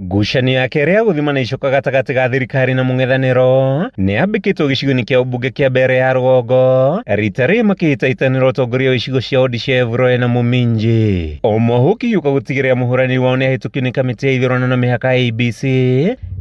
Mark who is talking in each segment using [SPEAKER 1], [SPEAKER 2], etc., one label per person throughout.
[SPEAKER 1] Ngucanio ya kerĩ ya gũthimana icoka gatagatĩ ga thirikari na mũng'ethanĩro nĩ yambĩkĩtwo gĩcigo-inĩ kĩa ũmbunge kĩa Mbeere ya rũgongo rita rĩrĩ makĩhĩtahĩtanĩra ũtongoria wa icigo cia wodi cia Evurore na Muminji. O mwahũ ũkĩhiũka gũtigĩrĩra mũhũranĩri wao nĩ ahĩtũkio nĩ kamĩtĩ ya ithurano na mĩhaka IEBC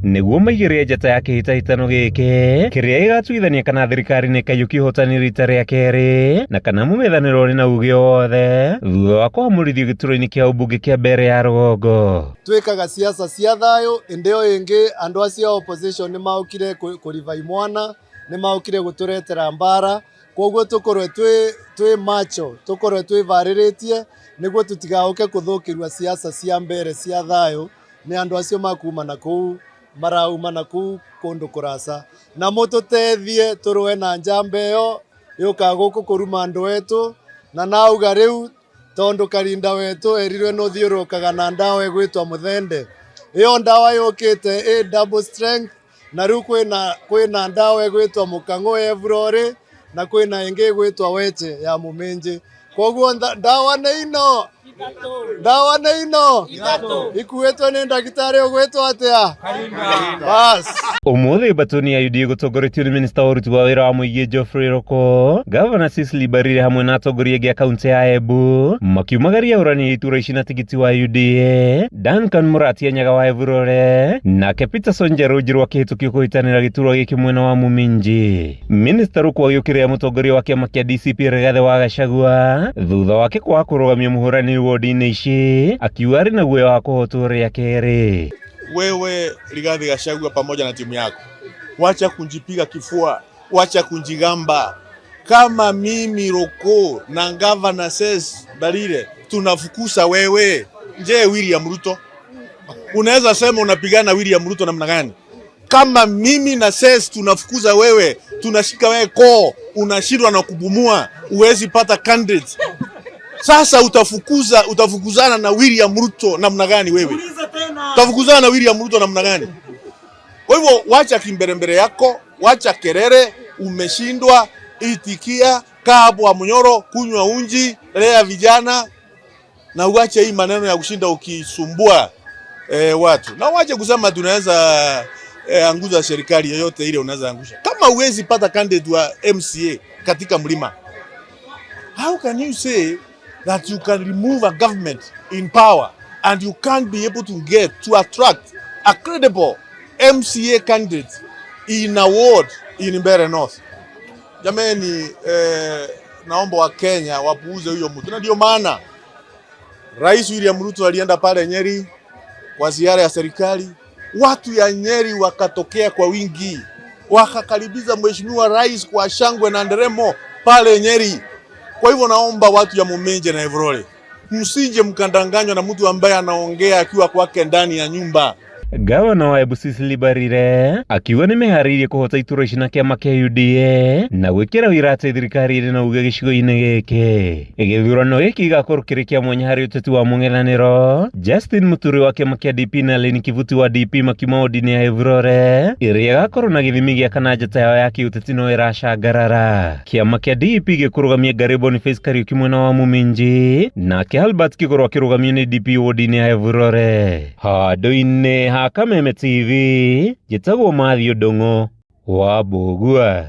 [SPEAKER 1] nĩguo maigĩrĩre njata ya kĩhĩtahĩtano gĩkĩ kĩrĩa gĩgatuithania kana thirikari nĩ ĩkaiyũkia ũhotani rita rĩa kerĩ na kana mũng'ethanĩro ũrĩ na uge o wothe thutha wa kũhamũrithio gĩturwa-inĩ kĩa ũmbunge kĩa Mbeere ya rũgongo.
[SPEAKER 2] Twĩkaga siasa cia thayũ ĩndĩ o ĩngĩ andũ acio a opposition nĩ maũkire kũriba imwana, nĩ maũkire gũtũretera mbara, koguo tũkorwe twĩ macho, tũkorwe twĩvarĩrĩtie nĩguo tũtigaũke kũthũkĩrua siasa cia mbere cia thayũ nĩ andũ acio makuma na kũu marauma na kũu kũndũ kũraca, na mũtũteithie tũrũe na njamba ĩyo yũkaga gũkũ kũruma andũ etũ, na nauga rĩu tondu Karinda wetu erirwe nuthiurukaga na ndawa igwitwa muthende. Iyo ndawa yukite i double strength, na riu kwina ndawa igwitwa mukang'u ya Evurore na kwina ingi igwitwa weche ya Muminji. Koguo ndawa nĩ ino, ndawa nĩ ino ikuĩtwo nĩ ndagĩtarĩ ũgwĩtwo atĩa? Bas.
[SPEAKER 1] Umuthi mbatoni ya UDA gũtongoretio nĩ minista wa ũruti wa wĩra wa mũingĩ Geoffrey Ruku, Gavana Cecily Mbarire hamwe na atongoria angĩ a kaunti ya Embu makiumagaria ũrani ya itura ici na tigiti wa UDA, Duncan Muratia Nyaga wa Evurore nake Peterson Njerũ Njerũ akĩhĩtũkio kũhĩtanĩra gĩturwa gĩkĩ mwena wa Muminji. Minista Ruku agĩũkĩrĩra mũtongoria wa kĩama kĩa DCP Rigathĩ wa Gachagua thutha wake kwaga kũrũgamia mũhũranĩri wodi-inĩ ici, akiuga arĩ na guoya wa kũhotwo rĩa kerĩ.
[SPEAKER 3] Wewe Rigathi Gachagua pamoja na timu yako, wacha kunjipiga kifua, wacha kunjigamba. Kama mimi Ruku na Governor Cecily Mbarire tunafukuza wewe, je, William Ruto unaweza sema unapigana na William Ruto namna gani? Kama mimi na Cecily tunafukuza wewe, tunashika wewe koo, unashindwa na kupumua, huwezi pata candidate. Sasa utafukuzana na William Ruto namna gani wewe? Utafukuzana na William Ruto namna gani? Kwa hivyo wacha kimberembere yako, wacha kerere, umeshindwa, itikia, kaa hapo Wamunyoro, kunywa unji, lea vijana na uache hii maneno ya kushinda ukisumbua watu. Na uache kusema tunaweza anguza serikali yoyote ile unaweza angusha. Kama huwezi pata candidate wa MCA katika mlima, how can you say that you can remove a government in power and you can't be able to get to attract a credible MCA candidate in a ward in Mbeere North? Jameni, naomba wa Kenya wapuuze huyo mtu. Na ndio maana Rais William Ruto alienda pale Nyeri kwa ziara ya serikali, watu ya Nyeri wakatokea kwa wingi, wakakaribisha Mheshimiwa Rais kwa shangwe na nderemo pale Nyeri. Kwa hivyo naomba watu ya Muminji na Evurore, msije mkandanganywa na mtu ambaye anaongea akiwa kwake ndani ya nyumba.
[SPEAKER 1] Gavana wa Embu Cecily Mbarire akiuga nĩ meharĩirie kũhota iturwa ici na kĩama kĩa UDA na gwĩkĩra ũira atĩ thirikari ĩrĩ na uge gĩcigo-inĩ gĩkĩ. Gĩthurano gĩkĩ gĩgakorwo kĩrĩ kĩa mwanya harĩ ũteti wa mũng'ethanĩro. Justin Muturi wa kĩama kĩa DP na Lynn Kivuti wa DP makiuma wodi-inĩ ya Evurore ĩrĩa ĩgakorwo na gĩthimi gĩa kana njata yao ya kĩũteti no ĩracangarara. Kĩama kĩa DP gĩkũrũgamia Ngari Boniface Kariuki mwena wa Muminji nake Albert Kigoro akĩrũgamio nĩ DP wodi-inĩ ya Evurore. Handũ-inĩ ha Kameme TV, njĩtagwo Matthew Ndung'u wa Mbũgua.